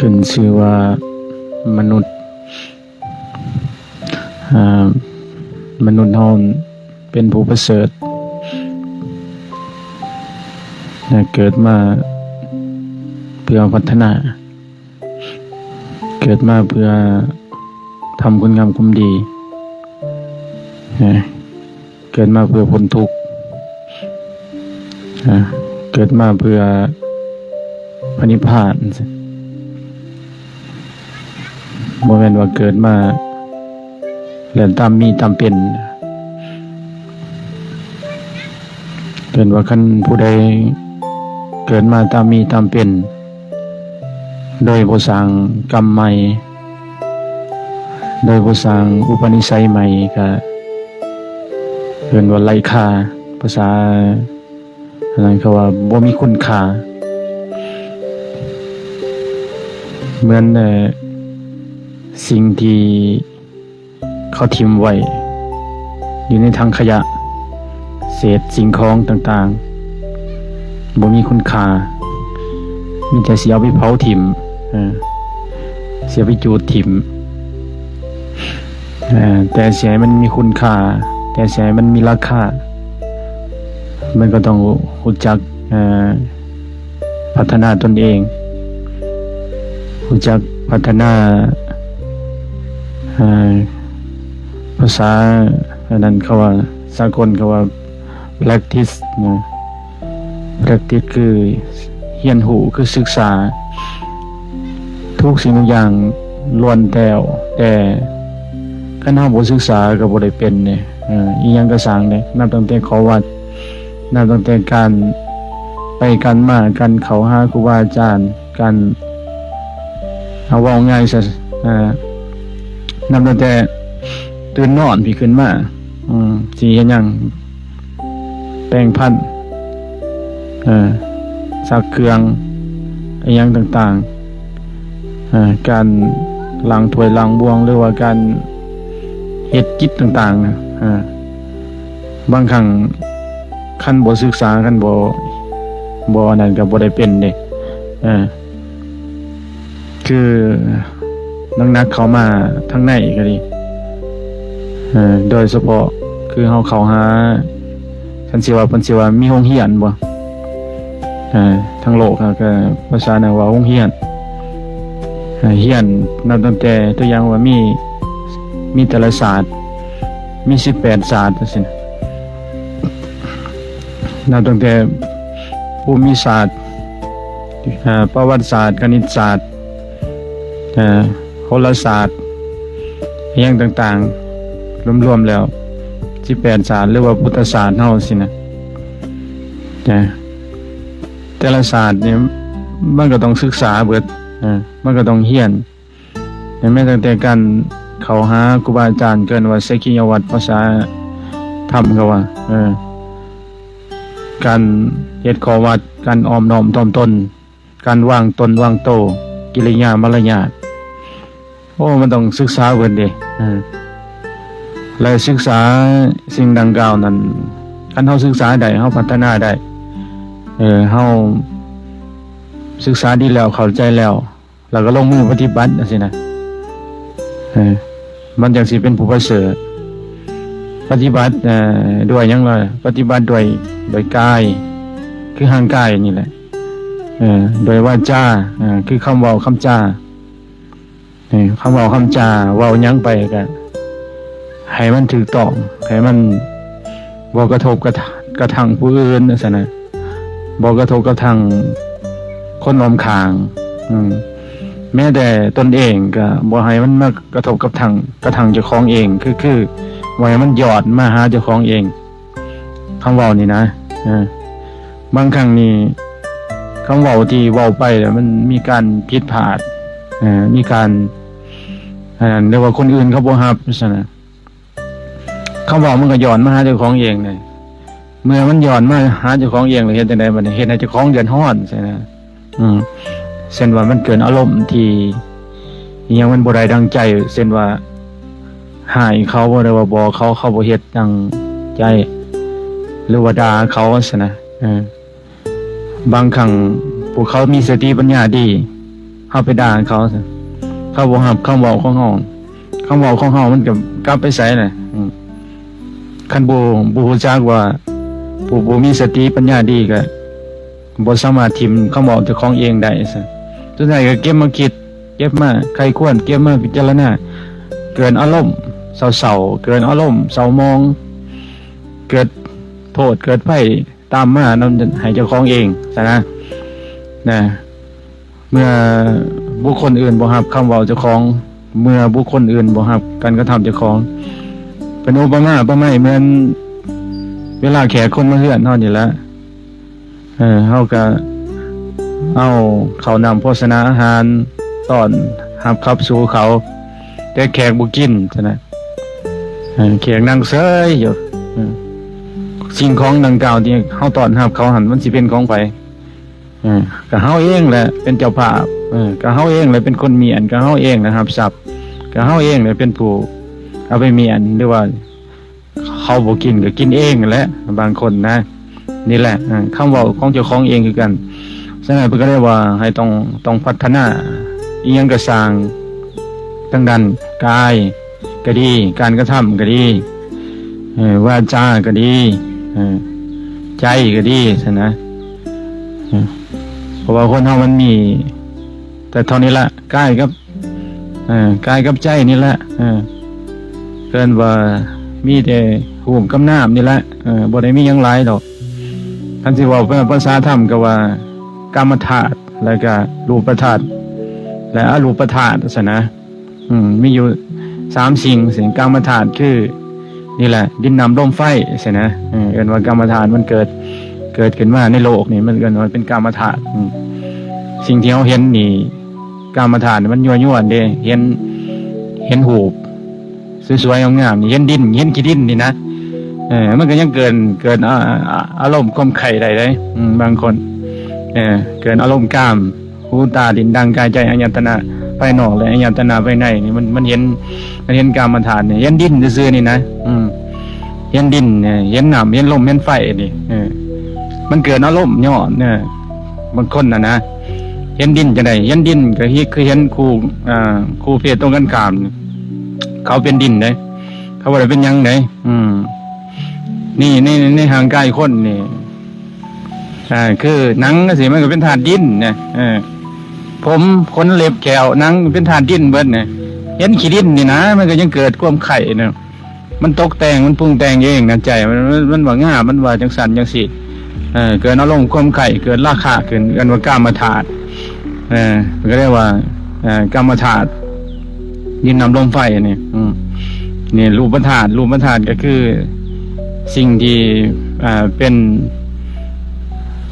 ຂຶ້ນຊື່ວ່າມະນຸດ ອາ ມະນຸດເຮົາເປັນຜູ້ປະເສີດ ແລະ ເກີດມາເພື່ອພັດທະນາ ເກີດມາເພື່ອທຳຄຸນງາມຄວາມດີ ເກີດມາເພື່ອພົ້ນທຸກ ເກີດມາເພື່ອພະນິບພານ ບໍ່ແມ່ນວ່າເກີດມາແລ່ນຕາມມີຕາມເປັນ. ເອີ້ນວ່າຄັນຜູ້ໃດເກີດມາຕາມມີຕາມເປັນ ໂດຍບໍ່ສ້າງກຳໃໝ່ ໂດຍບໍ່ສ້າງອຸປະນິໄສໃໝ່ ກະເອີ້ນວ່າໄຮ້ຄ່າ. ພາສາອັນນັ້ນເຂົາວ່າບໍ່ມີຄຸນຄ່າ ເໝືອນ ເອີ ສິ່ງທີ່ ເຂົາຖິ້ມໄວ້ຢູ່ໃນຖັງຂະຫຍະ ເສດສິ່ງຂອງຕ່າງໆ ບໍ່ມີຄຸນຄ່າ ມີແຕ່ຊິເອົາໄປເຜົາຖິ້ມ ເອີ ຊິເອົາໄປຈູດຖິ້ມ ເອີ ແຕ່ຊິໃຫ້ມັນມີຄຸນຄ່າ ແຕ່ຊິໃຫ້ມັນມີລາຄາ ມັນກໍຕ້ອງຮູ້ຈັກ ເອີ ພັດທະນາຕົນເອງ, ຮູ້ຈັກພັດທະນາ ເອີ ພາສາອັນນັ້ນເຂົາວ່າ ສາກົນເຂົາວ່າ practice ນະ, practice ຄືຮຽນຮູ້ ຄືສຶກສາ ທຸກສິ່ງທຸກຢ່າງລ້ວນແຕ່ວແຕ່ ຄັນເຮົາບໍ່ສຶກສາກໍບໍ່ໄດ້ເປັນເດ້. ເອີ ອີ່ຫຍັງກໍຊ່າງເດ້ ນັບຕັ້ງແຕ່ເຂົ້າວັດ ນັບຕັ້ງແຕ່ການໄປການມາ ການເຂົ້າຫາຄູບາອາຈານ ການ ເອົາເວົ້າງ່າຍຊະ ເອີ ນັບຕັ້ງແຕ່ຕື່ນນອນພີ້ຂຶ້ນມາ ອືມ ຊິເຮັດຫຍັງ ແປງຟັນ ເອີ ຊັກເຄື່ອງ ອີ່ຫຍັງຕ່າງໆ ເອີ ການລ້າງຖ້ວຍລ້າງບ່ວງ ຫຼືວ່າການເຮັດກິດຕ່າງໆ ເອີ ບາງຄັ້ງຄັນບໍ່ສຶກສາ ຄັນບໍ່ ບໍ່ອັນນັ້ນກໍບໍ່ໄດ້ເປັນເດ້ ເອີ ຄືໜັກໆເຂົ້າມາທາງໃນກໍດີ ເອີ ໂດຍສະເພາະຄືເຮົາເຂົ້າຫາ ຄັນຊິວ່າ ເພິ່ນຊິວ່າມີໂຮງຮຽນບໍ່? ເອີ ທາງໂລກເຮົາກໍພາສານັ້ນວ່າໂຮງຮຽນ ຮຽນນັບຕັ້ງແຕ່ຕົວຢ່າງວ່າມີ ມີແຕ່ລະສາດ ມີສິບແປດສາດຈັ່ງຊີ້ນະ ນັບຕັ້ງແຕ່ພູມິສາດ ເອີ ປະຫວັດສາດ ຄະນິດສາດ ເອີ ໂຫລະສາດ ອີ່ຫຍັງຕ່າງໆ ລວມໆແລ້ວສິບແປດສາດ ຫຼືວ່າພຸດທະສາດເຮົາຊີ້ນະ ເອີ ແຕ່ລະສາດນີ້ມັນກໍຕ້ອງສຶກສາເບິດ ເອີ ມັນກໍຕ້ອງຮຽນ ແມ່ນຕັ້ງແຕ່ການເຂົ້າຫາຄູບາອາຈານ ເອີ້ນວ່າເສດຂິຍະວັດ ພາສາທຳເຂົາວ່າ ເອີ ການເຮັດຂໍ້ວັດ ການອ່ອນນ້ອມຖ່ອມຕົນ ການວາງຕົນວາງໂຕ ກິລິຍາມາລະຍາດ ໂອ້ ມັນຕ້ອງສຶກສາເບິດເດ້ ເອີ ແລະ ສຶກສາສິ່ງດັ່ງກ່າວນັ້ນ ຄັນເຮົາສຶກສາໄດ້ ເຮົາພັດທະນາໄດ້ ເອີ ເຮົາສຶກສາດີແລ້ວ ເຂົ້າໃຈແລ້ວ ແລ້ວກໍລົງມືປະຕິບັດຈັ່ງຊີ້ນະ ເອີ ມັນຈັ່ງຊິເປັນຜູ້ປະເສີດ ປະຕິບັດ ເອີ ດ້ວຍຫຍັງລະ ປະຕິບັດດ້ວຍ ດ້ວຍກາຍ ຄືຮ່າງກາຍນີ້ແຫຼະ ເອີ ດ້ວຍວາຈາ ເອີ ຄືຄຳເວົ້າຄຳຈາ ເອີ ຄຳເວົ້າຄຳຈາ ເວົ້າຫຍັງໄປກໍໃຫ້ມັນຖືກຕ້ອງ ໃຫ້ມັນບໍ່ກະທົບກະ ກະທັ່ງຜູ້ອື່ນຊັ້ນນະ ບໍ່ກະທົບກະທັ່ງຄົນອ້ອມຂ້າງ ອືມ ແມ້ແຕ່ຕົນເອງກໍບໍ່ໃຫ້ມັນມາກະທົບກະທັ່ງ ກະທັ່ງເຈົ້າຂອງເອງ ຄື ຄືບໍ່ໃຫ້ມັນຢອດມາຫາເຈົ້າຂອງເອງ ຄຳເວົ້ານີ້ນະ ເອີ ບາງຄັ້ງນີ້ ຄຳເວົ້າທີ່ເວົ້າໄປແລ້ວມັນມີການຜິດພາດ ເອີ ມີການ ອັນນັ້ນ ຫຼືວ່າຄົນອື່ນເຂົາບໍ່ຮັບຊັ້ນນະ ຄຳເວົ້າມັນກໍຍ້ອນມາຫາເຈົ້າຂອງເອງເດ້ ເມື່ອມັນຍ້ອນມາຫາເຈົ້າຂອງເອງ ແລ້ວເຮັດຈັ່ງໃດບັດນີ້? ເຮັດໃຫ້ເຈົ້າຂອງເດືອດຮ້ອນຊັ້ນນະ ອືມ ເຊັ່ນວ່າມັນເກີດອາລົມທີ່ ອີ່ຫຍັງມັນບໍ່ໄດ້ດັ່ງໃຈ ເຊັ່ນວ່າຮ້າຍເຂົາ ຫຼືວ່າບອກເຂົາ ເຂົາບໍ່ເຮັດດັ່ງໃຈ ຫຼືວ່າດ່າເຂົາຊັ້ນນະ ເອີ ບາງຄັ້ງພວກເຂົາມີສະຕິປັນຍາດີ ເຮົ ເຮົາໄປດ່າເຂົາຊະ ເຂົາບໍ່ຮັບຄຳເວົ້າຂອງເຮົາ ຄຳເວົ້າຂອງເຮົາມັນກໍກັບໄປໃສລະ? ອືມ ຄັນບໍ່ ບໍ່ຮູ້ຈັກວ່າ ຜູ້ບໍ່ມີສະຕິປັນຍາດີກໍບໍ່ສາມາດຖິ້ມຄຳເວົ້າເຈົ້າຂອງເອງໄດ້ຊະ. ສຸດທ້າຍກໍເກັບມາຄິດ ເກັບມາໃຄ່ຄວນ ເກັບມາພິຈາລະນາ ເກີດອາລົມເສົ້າໆ ເກີດອາລົມເສົ້າໝອງ ເກີດໂທດເກີດໄພ ຕາມມານຳໃຫ້ເຈົ້າຂອງເອງຊະນະ ນະ ເມື່ອບຸກຄົນອື່ນບໍ່ຮັບຄຳເວົ້າເຈົ້າຂອງ ເມື່ອບຸກຄົນອື່ນບໍ່ຮັບການກະທຳເຈົ້າຂອງ ເປັນອຸປະມາປະໄມເໝືອນເວລາແຂກຄົນມາເຮືອນເຮົານີ້ລະ ເອີ ເຮົາກະເອົາເຂົ້ານ້ຳໂພຊະນາອາຫານຕ້ອນຮັບຂັບສູ່ເຂົາ ແຕ່ແຂກບໍ່ກິນຊະນະ ເອີ ແຂກນັ່ງເຊີຍຢູ່ ເອີ ສິ່ງຂອງດັ່ງກ່າວທີ່ເຮົາຕ້ອນຮັບເຂົາຫັ້ນ ມັນຊິເປັນຂອງໃຜ? ເອີ ກະເຮົາເອງແຫຼະເປັນເຈົ້າພາບ ເອີ ກະເຮົາເອງແຫຼະເປັນຄົນມ້ຽນ ກະເຮົາເອງແຫຼະຮັບຊັບ ກະເຮົາເອງແຫຼະເປັນຜູ້ເອົາໄປມ້ຽນ ຫຼືວ່າເຂົາບໍ່ກິນກະກິນເອງຫັ້ນແຫຼະ ບາງຄົນນະ. ນີ້ແຫຼະ ເອີ ຄຳເວົ້າຂອງເຈົ້າຂອງເອງຄືກັນ. ສະນັ້ນເພິ່ນກໍເລີຍວ່າໃຫ້ຕ້ອງ ຕ້ອງພັດທະນາອີ່ຫຍັງກໍຊ່າງ ທາງດ້ານກາຍກໍດີ ການກະທຳກໍດີ ເອີ ວາຈາກໍດີ ເອີ ໃຈກໍດີຊັ້ນນະ ເອີ ເພາະວ່າຄົນເຮົາມັນມີແຕ່ເທົ່ານີ້ລະ ກາຍກັບ ເອີ ກາຍກັບໃຈນີ້ແຫຼະ ເອີ ເອີ້ນວ່າມີແຕ່ຮູບກັບນາມນີ້ແຫຼະ ເອີ ບໍ່ໄດ້ມີຫຍັງຫຼາຍດອກ. ຄັນຊິເວົ້າເປັນພາສາທຳກໍວ່າກາມະທາດ ແລ້ວກະຮູບປະທາດ ແລະອະຮູບປະທາດຊັ້ນນະ ອືມ ມີຢູ່ສາມສິ່ງ ເຊັ່ນກາມະທາດຄື ນີ້ແຫຼະ ດິນນ້ຳລົມໄຟຊີ້ນະ ເອີ້ນວ່າກາມະທາດ ມັນເກີດ ເກີດຂຶ້ນມາໃນໂລກນີ້ ມັນເອີ້ນວ່າເປັນກາມະທາດ. ອືມ ສິ່ງທີ່ເຮົາເຫັນນີ້ ກາມະທາດມັນຍົວຍວນເດ້ ເຫັນ ເຫັນຮູບສວຍໆງາມໆນີ້ ເຫັນດິນ ເຫັນຂີ້ດິນນີ້ນະ ເອີ ມັນກໍຍັງເກີດ ເກີດ ອາ ອາ ອາລົມຄວາມໃຄ່ໄດ້ເດ້ ອືມ ບາງຄົນ ເອີ ເກີດອາລົມກາມ ຫູ ຕາ ລີ້ນ ດັງ ກາຍ ໃຈ ອາຍະຕະນະພາຍນອກ ແລະ ອາຍະຕະນະພາຍໃນນີ້ ມັນ ມັນເຫັນ ມັນເຫັນກາມະທາດນີ້ ເຫັນດິນຊື່ໆນີ້ນະ ອືມ ເຫັນດິນ ເຫັນນ້ຳ ເຫັນລົມ ເຫັນໄຟນີ້ ເອີ ມັນເກີດອາລົມຍ້ອນ ເອີ ບາງຄົນນະນະ ເຫັນດິນຈັ່ງໃດ? ເຫັນດິນກໍຄືເຫັນຄູ່ ອ່າ ຄູ່ເພດຕົງກັນຂ້າມ ເຂົາເປັນດິນເດ້ ເຂົາບໍ່ໄດ້ເປັນຫຍັງເດ້ ອືມ ນີ້ ໃນ ໃນຮ່າງກາຍຄົນນີ້ ອ່າ ຄືໜັງຈັ່ງຊີ້ ມັນກໍເປັນທາດດິນນະ ເອີ ຜົມ ຂົນ ເລັບ ແຂ້ວ ໜັງ ເປັນທາດດິນເບິດນະ ເຫັນຂີ້ດິນນີ້ນະ ມັນກໍຍັງເກີດຄວາມໃຄ່ນະ ມັນຕົກແຕ່ງ ມັນປຸງແຕ່ງເອງນະ ໃຈມັນ ມັນ ມັນວ່າງາມ ມັນວ່າຈັ່ງຊັ້ນຈັ່ງຊີ້ ເອີ ເກີດອາລົມຄວາມໃຄ່ ເກີດລາຄະຂຶ້ນ ເອີ້ນວ່າກາມະທາດ ເອີ ເພິ່ນກໍເອີ້ນວ່າ ເອີ ກາມະທາດ ດິນນ້ຳລົມໄຟນີ້ ອືມ ນີ້ຮູບປະທາດ ຮູບປະທາດກໍຄືສິ່ງທີ່ ເປັນ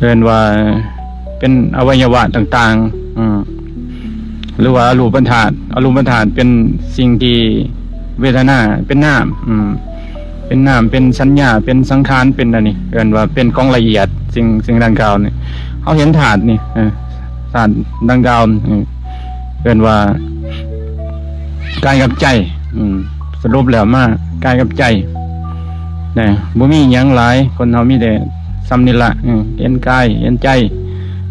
ເອີ້ນວ່າເປັນອະໄວຍະວະຕ່າງໆ ອືມ ຫຼືວ່າອະຮູບປະທາດ ອະຮູບປະທາດເປັນສິ່ງທີ່ເວທະນາ ເປັນນາມ ອືມ ເປັນນາມ ເປັນສັນຍາ ເປັນສັງຂານ ເປັນອັນນີ້ ເອີ້ນວ່າເປັນຂອງລະອຽດ ສິ່ງ ສິ່ງດັ່ງກ່າວນີ້ ເຮົາເຫັນທາດນີ້ ເອີ ທາດດັ່ງກ່າວ ເອີ ເອີ້ນວ່າກາຍກັບໃຈ ອືມ ສະຫຼຸບແລ້ວມາກາຍກັບໃຈນະ ບໍ່ມີຫຍັງຫຼາຍ ຄົນເຮົາມີແຕ່ສ່ຳນີ້ລະ ເອີ ເຫັນກາຍເຫັນໃຈ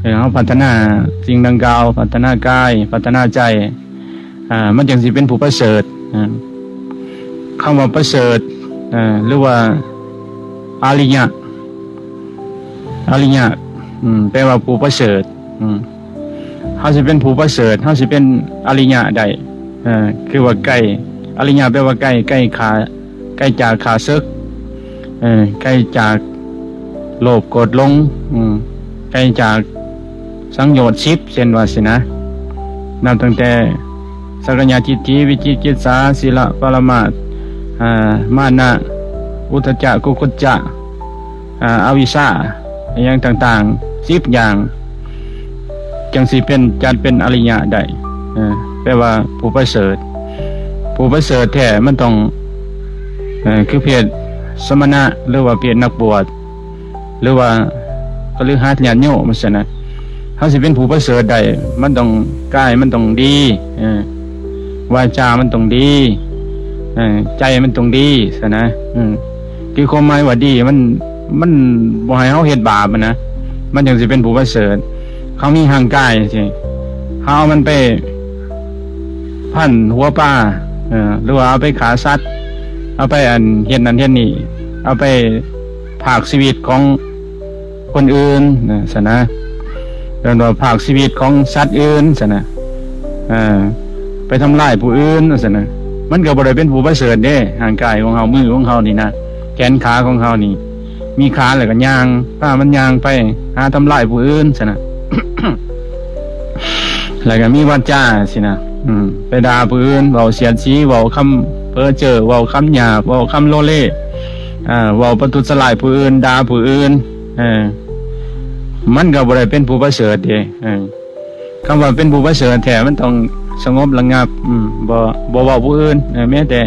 ເອີ ເຮົາພັດທະນາສິ່ງດັ່ງກ່າວ ພັດທະນາກາຍ ພັດທະນາໃຈ ອ່າ ມັນຈັ່ງຊິເປັນຜູ້ປະເສີດ ອ່າ ຄຳວ່າປະເສີດ ອ່າ ຫຼືວ່າອາລິຍະ ອາລິຍະ ອືມ ແປວ່າຜູ້ປະເສີດ ອືມ ເຮົາຊິເປັນຜູ້ປະເສີດ ເຮົາຊິເປັນອາລິຍະໄດ້ ເອີ ຄືວ່າໄກ ອາລິຍະແປວ່າໄກ ໄກຂ້າ ໄກຈາກຂ້າເສິກ ເອີ ໄກຈາກໂລບໂກດຫຼົງ ອືມ ໄກຈາກສັງໂຍດສິບ ເຊັ່ນວ່າຊີ້ນະ ນັບຕັ້ງແຕ່ສັກກະຍະທິດຖິ ວິຈິກິດສາ ສີລະ ປະລະມາດ ອ່າ ມານະ ອຸດທະຈະ ກຸກຸດຈະ ອ່າ ອະວິຊາ ອີ່ຫຍັງຕ່າງໆ ສິບຢ່າງ ຈັ່ງຊິເປັນ ຈັດເປັນອະລິຍະໄດ້ ເອີ ແປວ່າຜູ້ປະເສີດ ຜູ້ປະເສີດແທ້ມັນຕ້ອງ ເອີ ຄືເພດສະມະນະ ຫຼືວ່າເພດນັກບວດ ຫຼືວ່າຄະລືຫັດຍາດໂຍມຊັ້ນນະ ເຮົາຊິເປັນຜູ້ປະເສີດໄດ້ ມັນຕ້ອງ ກາຍມັນຕ້ອງດີ ເອີ ວາຈາມັນຕ້ອງດີ ເອີ ໃຈມັນຕ້ອງດີຊັ້ນນະ ເອີ ຄືຄວາມໝາຍວ່າດີ ມັນ ມັນບໍ່ໃຫ້ເຮົາເຮັດບາບຫັ້ນນະ ມັນຈັ່ງຊິເປັນຜູ້ປະເສີດ. ເຮົາມີຮ່າງກາຍຈັ່ງຊີ້ ເຮົາເອົາມັນໄປພັນຫົວປາ ເອີ ຫຼືວ່າເອົາໄປຂ້າສັດ ເອົາໄປອັນເຮັດນັ້ນເຮັດນີ້ ເອົາໄປພາກຊີວິດຂອງຄົນອື່ນນະ ຊັ້ນນະ ເອີ້ນວ່າພາກຊີວິດຂອງສັດອື່ນຊັ້ນນະ ເອີ ໄປທຳລາຍຜູ້ອື່ນຊັ້ນນະ ມັນກໍບໍ່ໄດ້ເປັນຜູ້ປະເສີດເດ້ ຮ່າງກາຍຂອງເຮົາ ມືຂອງເຮົານີ້ນະ ແຂນຂາຂອງເຮົານີ້ ມີຂາແລ້ວກໍຍ່າງ ພາມັນຍ່າງໄປຫາທຳລາຍຜູ້ອື່ນຊັ້ນນະ ແລ້ວກໍມີວາຈາຊີ້ນະ ອືມ ໄປດ່າຜູ້ອື່ນ ເວົ້າສຽດສີ ເວົ້າຄຳເພ້ອເຈີ້ ເວົ້າຄຳຫຍາບ ເວົ້າຄຳໂລເລ ເວົ້າປະທຸດສະລາຍຜູ້ອື່ນ ດ່າຜູ້ອື່ນ ເອີ ມັນກໍບໍ່ໄດ້ເປັນຜູ້ປະເສີດເດ້ ເອີ ຄຳວ່າເປັນຜູ້ປະເສີດແທ້ ມັນຕ້ອງສະຫງົບລະງັບ ອືມ ບໍ່ ບໍ່ເວົ້າຜູ້ອື່ນ ເອີ ແມ້ແຕ່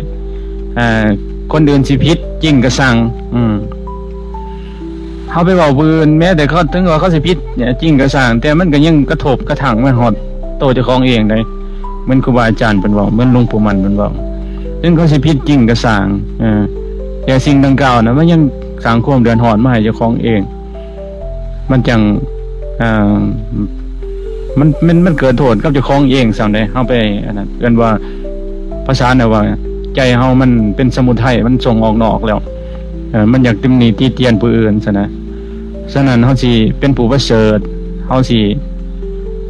ເອີ ຄົນອື່ນຊິຜິດຈິງກໍຊ່າງ ອືມ ເຮົາໄປເວົ້າຜູ້ອື່ນ ແມ້ແຕ່ເຂົາ ເຖິງວ່າເຂົາຊິຜິດຈິງກໍຊ່າງ ແຕ່ມັນກໍຍັງກະທົບກະທັ່ງມາຮອດໂຕເຈົ້າຂອງເອງໄດ໋ ເໝືອນຄູບາອາຈານເພິ່ນເວົ້າ ເໝືອນຫຼວງປູ່ໝັ່ນເພິ່ນເວົ້າ ເຖິງເຂົາຊິຜິດຈິງກໍຊ່າງ ເອີ ແຕ່ສິ່ງດັ່ງກ່າວນັ້ນ ມັນຍັງສ້າງຄວາມເດືອດຮ້ອນມາໃຫ້ເຈົ້າຂອງເອງ ມັນຈັ່ງ ເອີ ມັນ ມັນ ມັນເກີດໂທດກັບເຈົ້າຂອງເອງຊ້ຳເດ້ ເຮົາໄປອັນນັ້ນ ເອີ້ນວ່າ ພາສານະວ່າ ໃຈເຮົາມັນເປັນສະມຸໄທ ມັນສົ່ງອອກນອກແລ້ວ ເອີ ມັນຢາກຕຳໜິຕິຕຽນຜູ້ອື່ນຊັ້ນນະ ສະນັ້ນເຮົາຊິເປັນຜູ້ປະເສີດ ເຮົາຊິ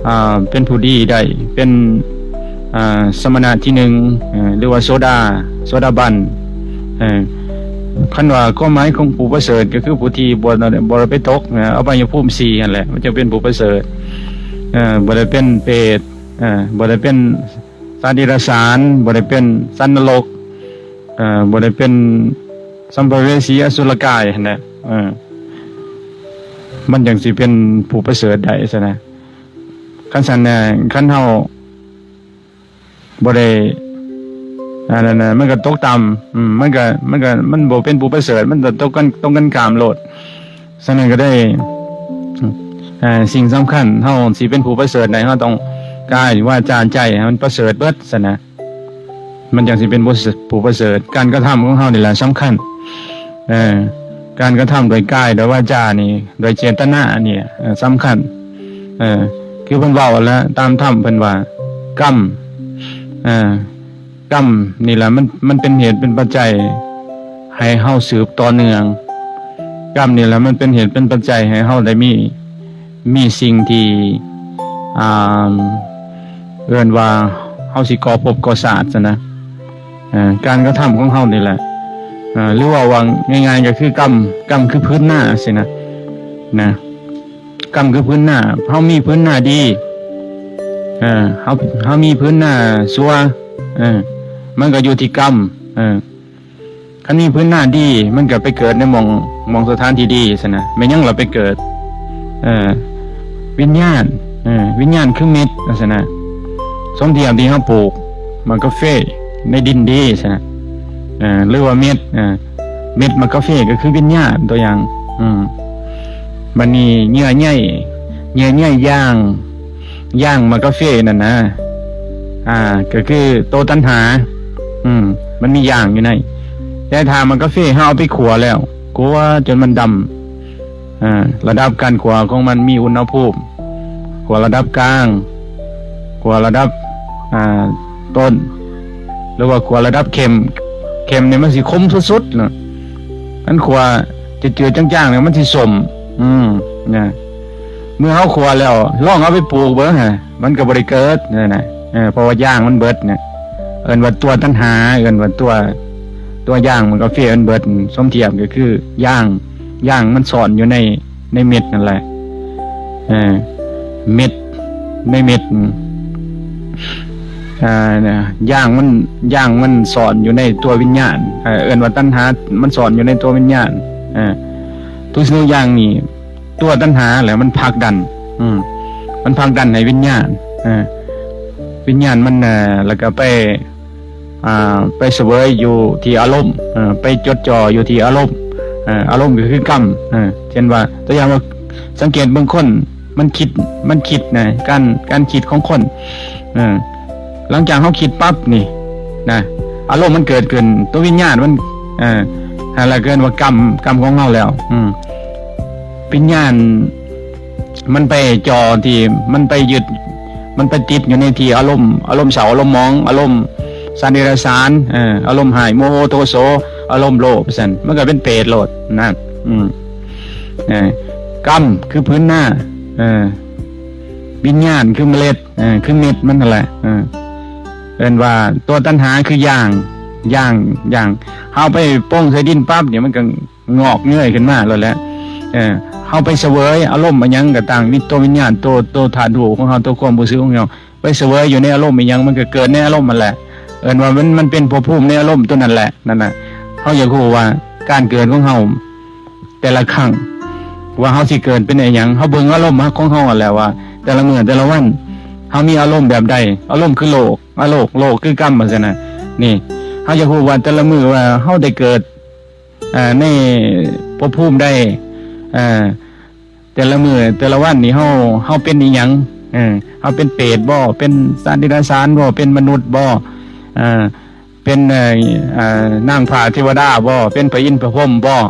ອ່າ ເປັນຜູ້ດີໄດ້ ເປັນ ອ່າ ສະມະນະທີໜຶ່ງ ເອີ ຫຼືວ່າໂສດາ ໂສດາບັນ ເອີ ຄັນວ່າຄວາມໝາຍຂອງຜູ້ປະເສີດ ກໍຄືຜູ້ທີ່ບໍ່ ບໍ່ໄດ້ໄປຕົກ ເອີ ອະບາຍະພູມສີ່ຫັ້ນແຫຼະ ມັນຈຶ່ງເປັນຜູ້ປະເສີດ ເອີ ບໍ່ໄດ້ເປັນເປດ ເອີ ບໍ່ໄດ້ເປັນສັດເດຍລະສານ ບໍ່ໄດ້ເປັນສັດນະລົກ ເອີ ບໍ່ໄດ້ເປັນສຳພະເວສີອະສຸລະກາຍຫັ້ນແຫຼະ ເອີ ມັນຈັ່ງຊິເປັນຜູ້ປະເສີດໄດ້ຊັ້ນນະ ຄັນຊັ້ນນະ ຄັນເຮົາ ບໍ່ໄດ້ ອັນນັ້ນນະ ມັນກໍຕົກຕ່ຳ ອືມ ມັນກໍ ມັນກໍ ມັນບໍ່ເປັນຜູ້ປະເສີດ ມັນກໍຕົງກັນ ຕົງກັນຂ້າມໂລດ ສະນັ້ນກໍໄດ້ ເອີ ສິ່ງສຳຄັນ ເຮົາຊິເປັນຜູ້ປະເສີດໄດ້ ເຮົາຕ້ອງກາຍ ວາຈາ ໃຈ ໃຫ້ມັນປະເສີດເບິດຊັ້ນນະ ມັນຈັ່ງຊິເປັນຜູ້ ຜູ້ປະເສີດ ການກະທຳຂອງເຮົານີ້ແຫຼະສຳຄັນ ເອີ ການກະທຳດ້ວຍກາຍ ດ້ວຍວາຈານີ້ ດ້ວຍເຈດຕະນານີ້ ເອີ ສຳຄັນ ເອີ ຄືເພິ່ນເວົ້າແຫຼະ ຕາມທຳເພິ່ນວ່າ ກຳ ເອີ ກຳນີ້ແຫຼະ ມັນ ມັນເປັນເຫດເປັນປັດໄຈໃຫ້ເຮົາສືບຕໍ່ເນື່ອງ ກຳນີ້ແຫຼະ ມັນເປັນເຫດເປັນປັດໄຈໃຫ້ເຮົາໄດ້ມີ ມີສິ່ງທີ່ ອ່າ ເອີ້ນວ່າເຮົາຊິກໍ່ພົບກໍ່ຊາດຊັ້ນນະ ເອີ ການກະທຳຂອງເຮົານີ້ແຫຼະ ເອີ ຫຼືເວົ້າວ່າງ່າຍໆກໍຄືກຳ ກຳຄືພື້ນນາຊີ້ນະ ນະ ກຳຄືພື້ນນາ ເຮົາມີພື້ນນາດີ ເອີ ເຮົາ ເຮົາມີພື້ນນາຊົ່ວ ເອີ ມັນກໍຢູ່ທີ່ກຳ ເອີ ຄັນມີພື້ນນາດີ ມັນກໍໄປເກີດໃນໝ່ອງ ໝ່ອງສະຖານທີ່ດີຊັ້ນນະ ແມ່ນຫຍັງລະໄປເກີດ ເອີ ວິນຍານ ເອີ ວິນຍານຄືເມັດວ່າຊັ້ນນະ ສົມທຽບທີ່ເຮົາປູກໝາກກາເຟໃນດິນດີຊັ້ນນະ ເອີ ຫຼືວ່າເມັດ ເອີ ເມັດໝາກກາເຟກໍຄືວິນຍານ ຕົວຢ່າງ ອືມ ບັດນີ້ເຍື່ອໃຍ ເຍື່ອໃຍຢາງ ຢາງໝາກກາເຟນັ້ນນະ ອ່າ ກໍຄືໂຕຕັນຫາ ອືມ ມັນມີຢາງຢູ່ໃນ ແຕ່ຖ້າໝາກກາເຟເຮົາເອົາໄປຂົ້ວແລ້ວ ຂົ້ວຈົນມັນດຳ ອ່າ ລະດັບການຂົ້ວຂອງມັນມີອຸນຫະພູມ ຂົ້ວລະດັບກາງ ຂົ້ວລະດັບ ອ່າ ຕົ້ນ ຫຼືວ່າຂົ້ວລະດັບເຂັ້ມ ເຂັ້ມນີ້ມັນຊິຂົມສຸດໆເນາະ ຄັນຂົ້ວຈືດໆຈາງໆນີ້ມັນຊິສົ້ມ ອືມ ນະ ເມື່ອເຮົາຂົ້ວແລ້ວ ລອງເອົາໄປປູກເບິ່ງຫັ້ນ ມັນກໍບໍ່ໄດ້ເກີດນັ້ນນະ ເອີ ເພາະວ່າຢາງມັນເບິດນະ ເອີ້ນວ່າຕົວຕັນຫາ ເອີ້ນວ່າຕົວ ຕົວຢາງໝາກກາເຟມັນເບິດ ສົມທຽບກໍຄືຢາງ ຢາງມັນຊ່ອນຢູ່ໃນ ໃນເມັດນັ້ນແຫຼະ ເອີ ເມັດ ໃນເມັດ ອ່າ ຢາງມັນ ຢາງມັນຊ່ອນຢູ່ໃນຕົວວິນຍານ ເອີ້ນວ່າຕັນຫາ ມັນຊ່ອນຢູ່ໃນຕົວວິນຍານ ເອີ ທຸກສິ່ງທຸກຢ່າງນີ້ ຕົວຕັນຫາແຫຼະມັນຜັກດັນ ອືມ ມັນຜັກດັນໃຫ້ວິນຍານ ເອີ ວິນຍານມັນ ເອີ ແລ້ວກໍໄປ ອ່າ ໄປສະເຫວີຍຢູ່ທີ່ອາລົມ ເອີ ໄປຈົດຈ່ອ ຢູ່ທີ່ອາລົມ ເອີ ອາລົມກໍຄືກຳ ເອີ ເຊັ່ນວ່າ ຕົວຢ່າງວ່າ ສັງເກດເບິ່ງຄົນ ມັນຄິດ ມັນຄິດນະ ການ ການຄິດຂອງຄົນ ເອີ ຫຼັງຈາກເຮົາຄິດປັບນີ້ນະ ອາລົມມັນເກີດຂຶ້ນ ຕົວວິນຍານມັນ ເອີ ຫັ້ນລະເອີ້ນວ່າກຳ ກຳຂອງເຮົາແລ້ວ ອືມ ວິນຍານມັນໄປຈ່ອທີ່ ມັນໄປຍຶດ ມັນໄປຕິດຢູ່ໃນທີ່ອາລົມ ອາລົມເສົ້າ ອາລົມໝອງ ອາລົມສັນເດຍລະສານ ເອີ ອາລົມຮ້າຍ ໂມໂຫໂທໂສ ອາລົມໂລບ ວ່າຊັ້ນ ມັນກໍເປັນເປດໂລດນະ. ອືມ ເອີ ກຳຄືຜືນນາ ເອີ ວິນຍານຄືເມລັດ ເອີ ຄືເມັດມັນຫັ້ນແຫຼະ. ເອີ ເອີ້ນວ່າຕົວຕັນຫາຄືຢາງ ຢາງ ຢາງ ເຮົາໄປປົງໃສ່ດິນປັບນີ້ ມັນກໍງອກເງີຍຂຶ້ນມາໂລດແຫຼະ. ເອີ ເຮົາໄປສະເຫວີຍອາລົມອີ່ຫຍັງກໍຕາມ ວິ ຕົວວິນຍານ ຕົວ ຕົວທາດຮູ້ຂອງເຮົາ ຕົວຄວາມຮູ້ສຶກຂອງເຮົາ ໄປສະເຫວີຍຢູ່ໃນອາລົມອີ່ຫຍັງ ມັນກໍເກີດໃນອາລົມຫັ້ນແຫຼະ. ເອີ້ນວ່າມັນ ມັນເປັນພົບພູມໃນອາລົມຕົວນັ້ນແຫຼະ ນັ້ນນະ. ເຮົາຢາກຮູ້ວ່າການເກີດຂອງເຮົາ ແຕ່ລະຄັ້ງ ວ່າເຮົາຊິເກີດເປັນອີ່ຫຍັງ ເຮົາເບິ່ງອາລົມຂອງເຮົາຫັ້ນແຫຼະ ວ່າແຕ່ລະມື້ແຕ່ລະວັນ ເຮົາມີອາລົມແບບໃດ. ອາລົມຄືໂລກ ອາໂລກ ໂລກຄືກຳ ວ່າຊັ້ນນະ. ນີ້ ເຮົາຢາກຮູ້ວ່າແຕ່ລະມື້ວ່າເຮົາໄດ້ເກີດ ເອີ ໃນພົບພູມໃດ ເອີ ແຕ່ລະມື້ແຕ່ລະວັນນີ້ ເຮົາ ເຮົາເປັນອີ່ຫຍັງ ເອີ ເຮົາເປັນເປດບໍ່ ເປັນສັດເດຍລະສານບໍ່ ເປັນມະນຸດບໍ່ ເອີ ເປັນ ເອີ ນາງຟ້າເທວະດາບໍ່ ເປັນພະອິນພະພົມບໍ່.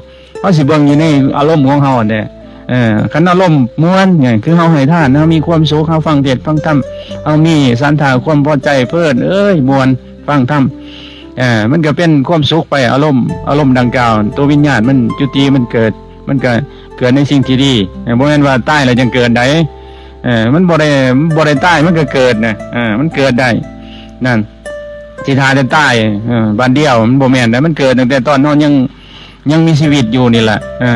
ເຮົາຊິເບິ່ງຢູ່ໃນອາລົມຂອງເຮົາຫັ້ນແຫຼະ. ເອີ ຄັນອາລົມມ່ວນ ຄືເຮົາໃຫ້ທານ ເຮົາມີຄວາມສຸກ ເຮົາຟັງເທດຟັງທຳ ເຮົາມີສັນທາຄວາມພໍໃຈ ເພີດເອີຍ ມ່ວນ ຟັງທຳ ເອີ ມັນກໍເປັນຄວາມສຸກໄປ. ອາລົມ ອາລົມດັ່ງກ່າວ ຕົວວິນຍານມັນ ຈຸຕິມັນເກີດ ມັນກໍເກີດໃນສິ່ງທີ່ດີ. ເອີ ບໍ່ແມ່ນວ່າຕາຍແລ້ວຈັ່ງເກີດໃດ. ເອີ ມັນບໍ່ໄດ້ ບໍ່ໄດ້ຕາຍມັນກໍເກີດນະ. ເອີ ມັນເກີດໄດ້ ນັ້ນ ຊິຖ້າແຕ່ຕາຍ ເອີ ບາດດຽວ ມັນບໍ່ແມ່ນໃດ. ມັນເກີດຕັ້ງແຕ່ຕອນເຮົາຍັງ ຍັງມີຊີວິດຢູ່ນີ້ແຫຼະ. ເອີ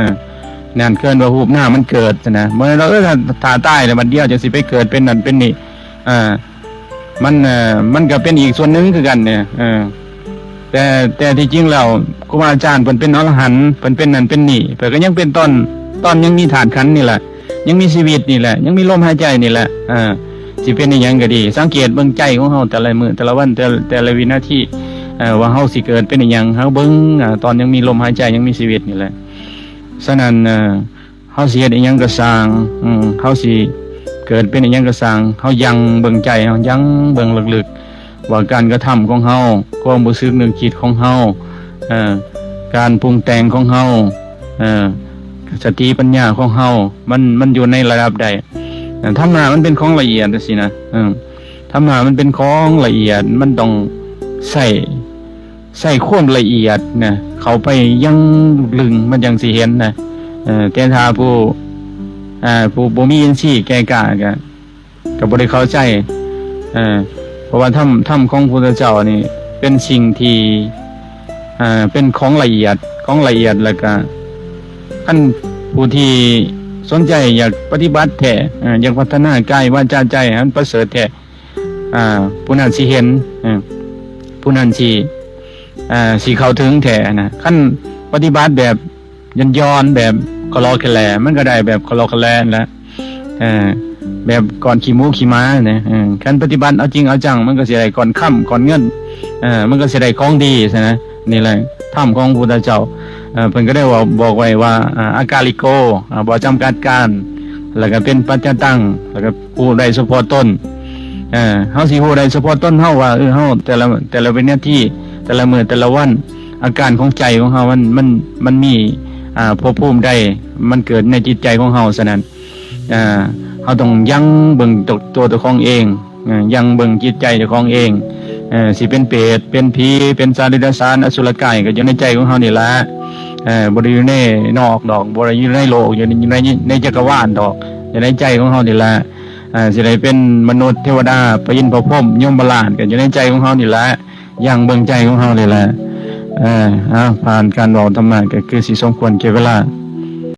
ນັ້ນເອີ້ນວ່າຮູບນາມມັນເກີດນະ. ບໍ່ແມ່ນວ່າ ເອີ ຖ້າ ຖ້າຕາຍແລ້ວບາດດຽວຈັ່ງຊິໄປເກີດເປັນນັ້ນເປັນນີ້. ເອີ ມັນ ເອີ ມັນກໍເປັນອີກສ່ວນໜຶ່ງຄືກັນນີ້. ເອີ ແຕ່ ແຕ່ທີ່ຈິງແລ້ວ ຄູບາອາຈານເພິ່ນເປັນອະລະຫັນ ເພິ່ນເປັນນັ້ນເປັນນີ້ ເພິ່ນກໍຍັງເປັນຕອນ ຕອນຍັງມີທາດຂັນນີ້ແຫຼະ ຍັງມີຊີວິດນີ້ແຫຼະ ຍັງມີລົມຫາຍໃຈນີ້ແຫຼະ. ເອີ ຊິເປັນອີ່ຫຍັງກໍດີ ສັງເກດເບິ່ງໃຈຂອງເຮົາແຕ່ລະມື້ແຕ່ລະວັນ ແຕ່ ແຕ່ລະວິນາທີ ເອີ ວ່າເຮົາຊິເກີດເປັນອີ່ຫຍັງ ເຮົາເບິ່ງ ເອີ ຕອນຍັງມີລົມຫາຍໃຈ ຍັງມີຊີວິດນີ້ແຫຼະ. ສະນັ້ນ ເອີ ເຮົາຊິເຮັດອີ່ຫຍັງກໍຊ່າງ ເຮົາຊິເກີດເປັນອີ່ຫຍັງກໍຊ່າງ ເຮົາຢັ້ງເບິ່ງໃຈເຮົາ ຢັ້ງເບິ່ງເລິກໆ ວ່າການກະທຳຂອງເຮົາ ຄວາມຮູ້ສຶກນຶກຄິດຂອງເຮົາ ເອີ ການປຸງແຕ່ງຂອງເຮົາ ເອີ ສະຕິປັນຍາຂອງເຮົາ ມັນ ມັນຢູ່ໃນລະດັບໃດ. ທຳມະມັນເປັນຂອງລະອຽດຈັ່ງຊີ້ນະ. ທຳມະມັນເປັນຂອງລະອຽດ ມັນຕ້ອງໃຊ້ ໃຊ້ຄວາມລະອຽດນະ ເຂົ້າໄປຢ່າງເລິກ ມັນຈັ່ງຊິເຫັນນະ. ເອີ ແຕ່ຖ້າຜູ້ ເອີ ຜູ້ບໍ່ມີອິນຊີແກ່ກ້າ ກໍ ກໍບໍ່ໄດ້ເຂົ້າໃຈ. ເອີ ເພາະວ່າທຳ ທຳຂອງພຸດທະເຈົ້ານີ້ເປັນສິ່ງທີ່ ເອີ ເປັນຂອງລະອຽດ ຂອງລະອຽດ ແລ້ວກະຄັນຜູ້ທີ່ສົນໃຈຢາກປະຕິບັດແທ້ ເອີ ຢາກພັດທະນາກາຍ ວາຈາ ໃຈໃຫ້ມັນປະເສີດແທ້ ອາ ຜູ້ນັ້ນຊິເຫັນ ເອີ ຜູ້ນັ້ນຊິ ເອີ ຊິເຂົ້າເຖິງແທ້ນະ. ຄັນປະຕິບັດແບບ ຢ້ອນໆ ແບບຄະເລາະຄະແລ ມັນກໍໄດ້ແບບຄະເລາະຄະແລຫັ້ນແຫຼະ ເອີ ແບບກ້ອນຂີ້ໝູຂີ້ໝານະ. ເອີ ຄັນປະຕິບັດເອົາຈິງເອົາຈັງ ມັນກໍຊິໄດ້ກ້ອນຄຳກ້ອນເງິນ ເອີ ມັນກໍຊິໄດ້ຂອງດີຊັ້ນນະ. ນີ້ແຫຼະທຳຂອງພຸດທະເຈົ້າ ເອີ ເພິ່ນກໍໄດ້ເວົ້າ ບອກໄວ້ວ່າ ອາ ອາກາລິໂກ ອາ ບໍ່ຈຳກັດການ ແລ້ວກໍເປັນປັດຈະຕັງ ແລ້ວກໍຮູ້ໄດ້ສະເພາະຕົນ. ເອີ ເຮົາຊິຮູ້ໄດ້ສະເພາະຕົນເຮົາວ່າ ເອີ ເຮົາແຕ່ລະ ແຕ່ລະວິນາທີ ແຕ່ລະມື້ແຕ່ລະວັນ ອາການຂອງໃຈຂອງເຮົາມັນ ມັນ ມັນມີ ອາ ພົບພູມໃດ ມັນເກີດໃນຈິດໃຈຂອງເຮົາ. ສະນັ້ນ ອາ ເຮົາຕ້ອງຢັ້ງເບິ່ງຕົວ ຕົວເຈົ້າຂອງເອງ ເອີ ຢັ້ງເບິ່ງຈິດໃຈເຈົ້າຂອງເອງ ເອີ ຊິເປັນເປດ ເປັນຜີ ເປັນສັດເດຍລະສານ ອະສຸລະກາຍ ກໍຢູ່ໃນໃຈຂອງເຮົານີ້ລະ. ເອີ ບໍ່ໄດ້ຢູ່ໃນນອກດອກ ບໍ່ໄດ້ຢູ່ໃນໂລກ ຢູ່ໃນ ຢູ່ໃນ ໃນຈັກກະວານດອກ ຢູ່ໃນໃຈຂອງເຮົານີ້ລະ. ເອີ ຊິໄດ້ເປັນມະນຸດ ເທວະດາ ພະອິນ ພະພົມ ຍົມມະລາດ ກໍຢູ່ໃນໃຈຂອງເຮົານີ້ລະ ຢັ້ງເບິ່ງໃຈຂອງເຮົານີ້ລະ. ເອີ ເອົາ ຜ່ານການເວົ້າທຳມະ ກໍຄືຊິສົມຄວນແກ່ເວລາ.